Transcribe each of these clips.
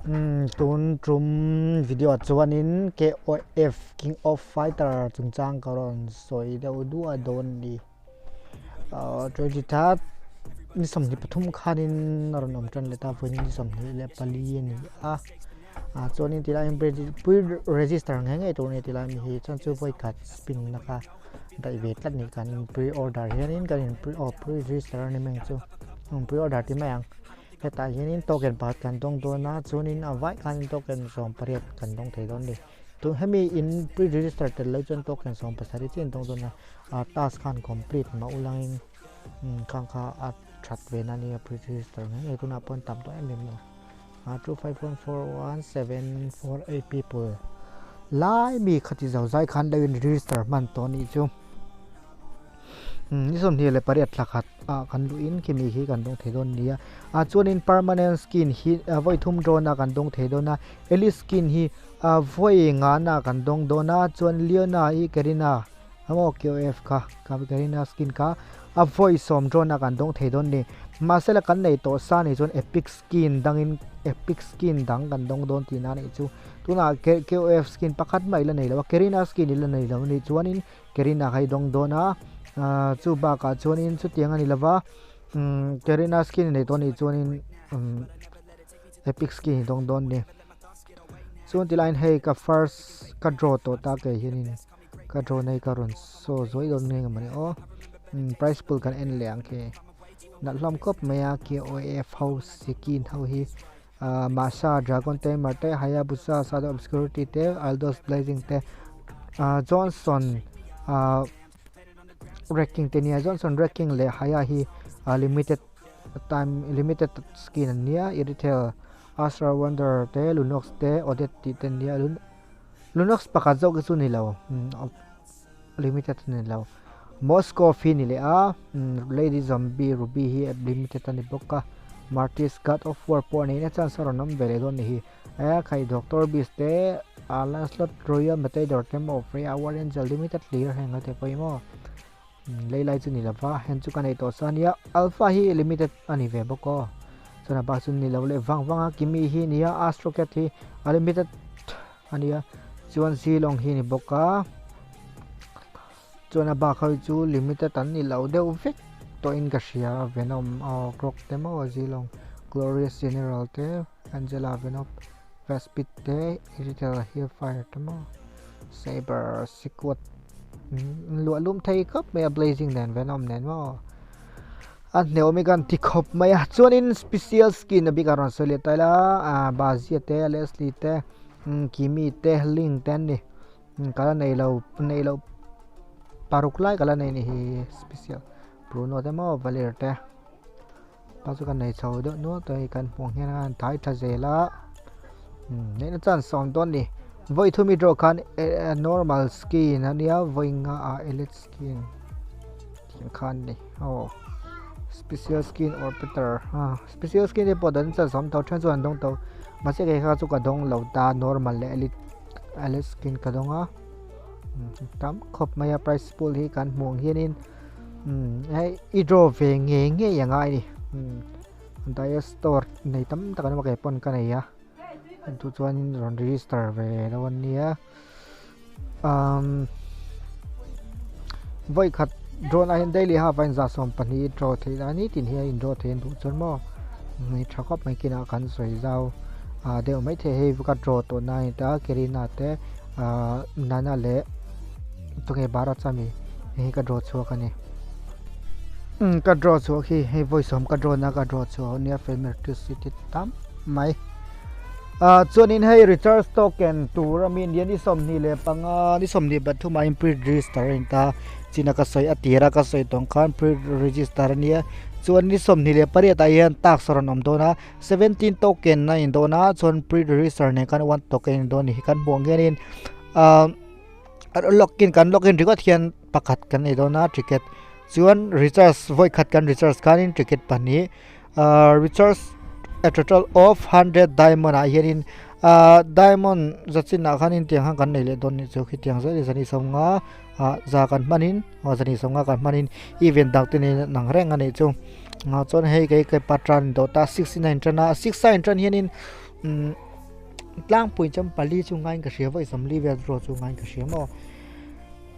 Tun tum video ah chuanin KOF King of Fighter chungchang ka rawn sawi deuh duah dawn a ni. 23 ni 23 khanin a rawn awm tan leh ta vawiin ni 24 a ni a. Chuanin tilai hian pre-register ngei ngei tur a ni tilai mi hi chuan chu vawikhat spin na kha daih ve tlat a ni kan pre-order hianin kan in pre-register a ni mai ang chu pre-order ti mai ang. Hetah hianin token pakhat kan dawng dawn a, chuanin a vai khanin token 18 kan dawng thei dawn a ni. Tun hemi in pre-register tel lo chuan token 17 chiah an dawng dawn a, a task khan complete mah ulangin khang kha a that ve na nia pre-register ngei ngei tunah pawh an tam tawh em em lo. A 25141748 people lai mi khati zo zai khan lo in register hman tawh a nih chu. Ni 28 thla khat ah kan luh in khimi khi kan dawng thei dawn a ni a ah chuanin permanent skin hi vawi thum dawn a kan dawng thei dawn a elite skin hi ah vawi ngana kan dawng dawn a chuan Leona hi Karina emaw K_O_F kha Karina skin kha a vawi sawm dawn a kan dawng thei dawn a ni mahse la kan nei tawh sa nih chuan epic skin dangin epic skin dang kan dawng dawn tihna a nih chu tunah K_O_F skin pakhat mah ila nei lo a Karina skin ila nei lo a nih chuanin. Karina kha i dawng dawn a, chu bakah chuanin chutiang a ni lova, Karina skin nei tawh a nih chuanin epic skin i dawng dawn a ni. Chuan tilaiin hei ka first ka draw tawh ta ke hianin ka draw na hi ka rawn saw zuai dawn nge mawni aw, prize pool kan en leh ang khi nalh hlawm khawp mai a KOF ho skin ho hi Masha Dragon Tamer te Hayabusa Shadow Obscurity te Aldos Blazing te Johnson Wrecking te nia Johnson Wrecking leh Haya hi limited time limited skin an nia Irithel Astral Wonder te Lunox te Odette tih te an nia Lunox pakhat zawk hi chu ni lo limited a ni lo Moscow hi ni leh a Lady Zombie Ruby hi limited a ni bawk a Martis God of War pawh a neihna chance a rawn awm ve leh dawn a ni hi e khai Doctor Beast te Lancelot Royal Matador te maw Freya War Angel limited hlir heng te pawh hi maw lei lai chu ni lova heng chu ka nei tawh sa ania Alpha hi limited a ni ve bawk aw chuan a bak chu ni lo leh vang vang a Kimi hi nia Astro Cat hi a limited a nia chuan zilong hi a ni bawk a chuan a bak ho chu limited an ni lo deuh vek tawhin ka hria venom aw croc te maw zilong glorious general te angela venom vespid te irithel hellfire te maw saber secret luah lum thei khawp mai a blazing nen venom nen maw. A hneawm hi kan ti khawp mai a chuanin special skin a bik a rawn sawi leh ta ila ah Bazia te Leslie te Kimi te Link te an ni kala nei lo nei loh paruk lai kala nei a ni hi special Bruno te maw Valir te pa chu kan nei chho deuh nual tawh a hei kan hmuh ang hian an thai tha zel a neihna chance a awm dawn a ni vawi thum i draw khan normal skin a nia vawi nga ah elite skin. Tiang khan ni aw special skin or better ha special skin te pawh dan chuan sawm tho then chuan an dawng tho mahse kei kha chu ka dawng lo ta normal leh elite elite skin ka dawng a tam khawp mai a price pool hi kan hmuh ang hianin hei i draw ve ngei ngei a ngai a ni diet store nei tam tak an awm a kei pawn ka nei a chu chuanin rawn register ve lo a nia. Vawi khat drone ah hian daily half a inzah 12 draw theih a ni tin hi a in draw thei an duh chuan maw ni tha khawp mai kinah kan sawi zau ah deuh mai thei hei ka draw tawh na a ni ta Karina te ah Nana leh tunge Bharat ami hei hi ka draw chhuak a ni ka draw chhuak hi hei vawi sawm ka draw na ka draw chhuah ania familiarity tam mai. Ah chuanin hei recharge token tur a mi nia ni 25 ni 23 ah in pre register a ni ta china ka sawi a tir a ka sawi tawng khan pre register a nia chuan ni 28 ah hian task a rawn awm dawn a 17 token a in dawn a chuan pre register nen khan one token a in dawn a ni hi kan hmuh ang hianin ah login kan login ringawt hian pakhat kan nei dawn a ticket chuan recharge vawi khat kan recharge khanin ticket pahnih. ah recharge a total of 100 diamond ah hianin ah diamond za chinah khanin tiang khan kan nei leh dawn anih chu khitiang zet zani sawmnga ah za kan hmanin aw zani sawmnga kan hmanin event dang te nen an ang reng anih chu ah chuan hei kei kei patran dawt a 69 tan a 69 tan hianin umm. tlangpui chuan pali chu ngaiin ka hria vawi sawmli vel draw chu ngaiin ka hria maw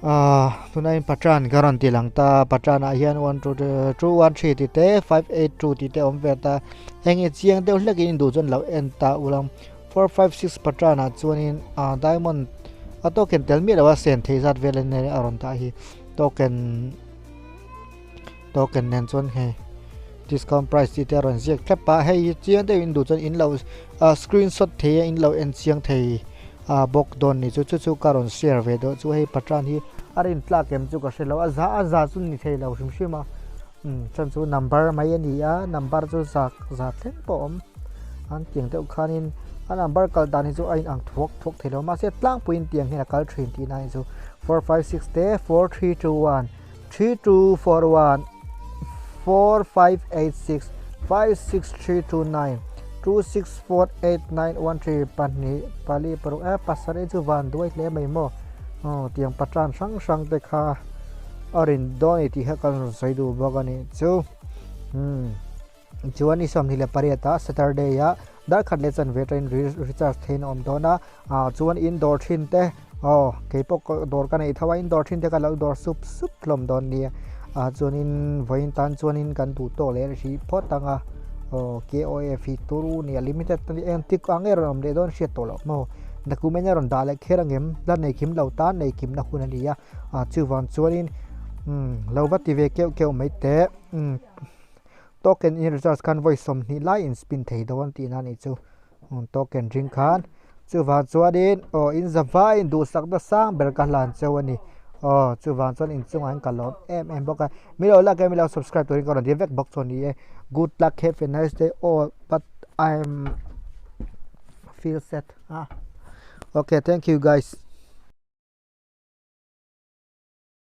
ah tunah in patran ka rawn ti lang ta patran ah hian one two two one three tih te five eight two tih te a awm ve ta heng hi chiang deuh hlek in duh chuan lo en ta ula 456 patran ah chuanin ah diamond a token tel miah lo a sen theih zat vel in a rawn dah hi token token nen chuan hei discount price tih te a rawn ziak thlap a hei hi chiang deuh in duh chuan in lo ah screenshot thei a in lo en chiang thei ah bawk dawn ni chu chu chu ka rawn share ve deuh chu hei patran hi a rin tlak em chu ka hre lo a za a za chu ni thei lo hrim hrim a umm chuan chu number mai a ni a number chu zak za thleng pawh a awm. An tiang deuh khanin a number kal dan hi chu a inang thuak thuak thei lo mahse tlangpuiin tiang hian a kal thin tihna a ni chu 4 5 6 te 4 3 2 1 3 2 4 1 4 5 8 6 5 6 3 2 9 2 6 4 8 9 1 3 pahnih pali paruk eh pasarih chu van duai hle mai maw aw tiang patran hrang hrang te kha a rin dawn a ni tih kha kan rawn sawi duh bawk a nih chu umm. Chuan i 28 ah Saturday ah darkhat leh chanve atangin recharge theihin a awm dawn a, ah chuan in dawr thin te aw keipawh dawr ka neih tho a in dawr thin te ka lo dawr sup sup hlawm dawn nia ah chuanin vawiin tan chuanin kan duh tawk leh hrih phawt ang a aw KOF hi turu nia limited a ni eng tik ang nge rawn awm leh dawn hriat tawh loh maw document a rawn dah leh kher ang em la nei kim lo tan nei kimna hun a ni a ah chuvang chuanin umm lo va ti ve keuh keuh mai teh umm. Token in recharge khan vawi 20 lai in spin thei dawn tihna a nih chu token ring khan chuvang chuanin aw in zava in duhsak na sang ber ka hlan cheu a ni aw chuvang chuan in chungah hian ka lawm em em bawk a mi lo like a mi lo subscribe turin ka rawn ti vek bawk chu a ni e good luck have a nice day all but I am feel sad ah okay thank you guys.